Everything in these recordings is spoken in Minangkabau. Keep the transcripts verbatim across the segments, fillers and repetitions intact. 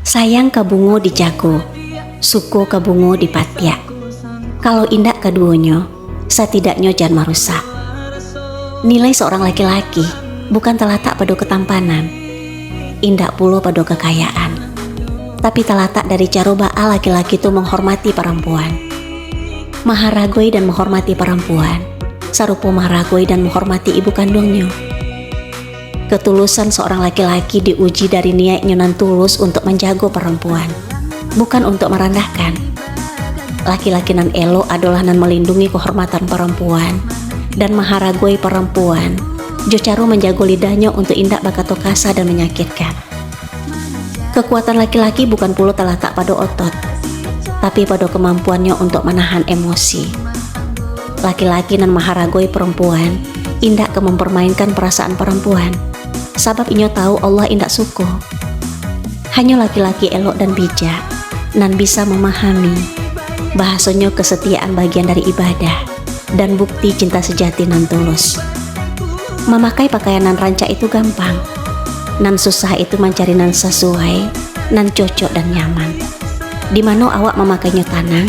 Sayang ka bungo dijago, suko ka bungo dipatiak. Kalau indak kaduonyo, satidaknyo jan marusak. Nilai seorang laki-laki bukan talatak pado katampanan, indak pulo pado kakayaan, tapi talatak dari caro baa laki-laki tu manghormati parampuan. Maharagoi dan manghormati parampuan, sarupo maharagoi dan manghormati ibu kanduangnyo. Katulusan seorang laki-laki diuji dari niaiknyo nan tulus untuk manjago parampuan, bukan untuk marandahkan. Laki-laki nan elok adolah nan malindungi kahormatan parampuan, dan maharagoi parampuan, jo caro manjago lidahnyo untuk indak bakato kasa dan manyakitkan. Kakuatan laki-laki bukan pulo talatak pado otot, tapi pado kamampuannyo untuk manahan emosi. Laki-laki nan maharagoi parampuan, indak ka mamparmainkan parasaan parampuan, sabab inyo tahu Allah indak suko. Hanyo laki-laki elok dan bijak, nan bisa mamahami, bahasonyo kasatiaan bagian dari ibadah, dan bukti cinta sajati nan tulus. Mamakai pakaian nan rancak itu gampang, nan susah itu mancari nan sasuai, nan cocok dan nyaman. Di mano awak mamakainyo tanang,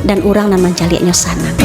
dan urang nan mancaliaknyo sanang.